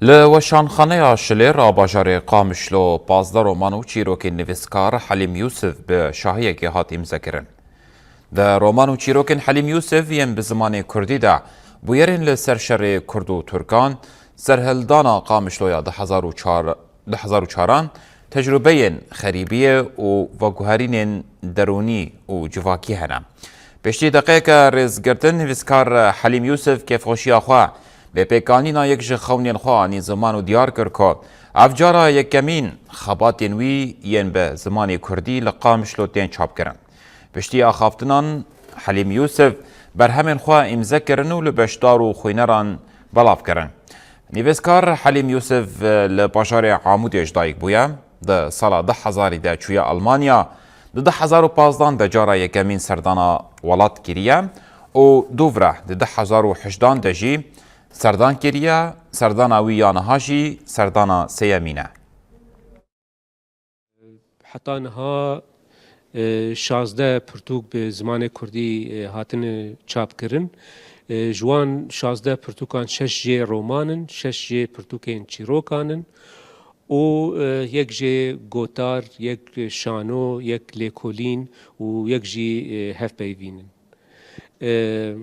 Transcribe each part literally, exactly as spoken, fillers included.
Li Weşanxaneya Şilêr a bajarê Qamişlo pazdeh roman û çîrokên nivîskar Helîm Yûsif bi şahiyekê hat îmzekirin. Di roman û çîrokên Helîm Yûsif yên bi zimanê kurdî de bûyerên li ser şerê kurd û tirkan, serhildana Qamişloya du hezar û çar, du hezar û çaran, tecrûbeyên xerîbiyê û veguherînên derûnî û civakî hene. Piştî deqeyeke rêzgirtin, nivîskar Helîm Yûsif kêfxweşiya xwe bi pêkanîna yek ji xewnên xwe anî ziman û diyar kir ku ev cara yekemîn xebatên wî yên bi zimanê kurdî li Qamişlo tên çapkirin. Piştî axaftinan, Helîm Yûsif berhemên xwe îmze kirin û li beşdar û xwîneran belav kirin. Nivîskar Helîm Yûsif li bajarê Amûdê ji dayik bûye. Di sala du hezarî de çûye Almanya. Di du hezar û pazdan de cara yekemîn serdana welat kiriye û dûvre di du hezar û hejdan de jî serdan kiriye. Serdana wî ya niha jî serdana sêyemîn e. Heta niha, e, şazdeh pirtûk bi zimanê kurdî, e, hatine çapkirin. E, ji wan şazdeh pirtûkan şeş jê roman in, şeş jê pirtûkên çîrokan in û, e, yek jê gotar, yek şano, yek lêkolîn û yek jî, e, hevpeyvîn in. E,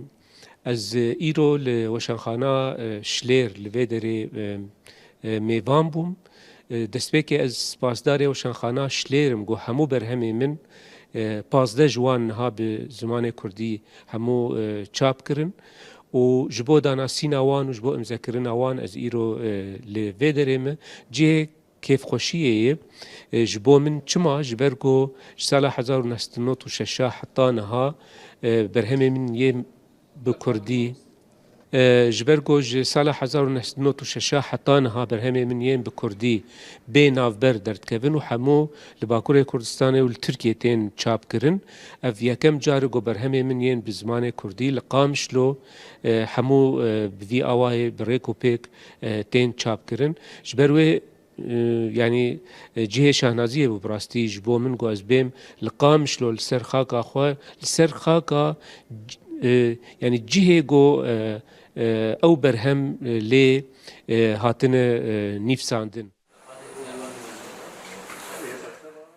ez îro li Weşanxana, e, Şilêr li vê derê, e, e, mêvan bûm. E, destpêkê ez spasdarê Weşanxana Şilêr im ku hemû berhemê min, e, pazdeh ji wan niha bi zimanê kurdî hemû, e, çap kirin û ji bo danasîna wan û ji bo îmzekirina wan ez îro, e, li vê derê me. Cihê kêfxweşiyê ye, e, ji bo min. Çima? Ji ber ku ji sala hezar û neh sed û nod û şeş heta niha, e, berhemê min yê bi kurdî, e, ji ber ku ji sala hezar û neh sed û nod û şeş heta niha berhemê min yên bi kurdî bê navber derdikevin û hemû li Bakurê Kurdistanê û li Tirkiyê tên çapkirin. Ev yekem car e ku berhemê min yên bi zimanê kurdî li Qamişlo, e, hemû, e, bi vî awayê bi rêk û pêk, e, tên çapkirin. Ji ber wê, e, yanî, e, cihê şahnaziyê bû bi rastî ji bo min ku ez bêm li Qamişlo li ser xaka xwe, li ser xaka, e, yanî cihê ku, e, e, ew berhem, e, lê, e, hatine, e, nîvsandin.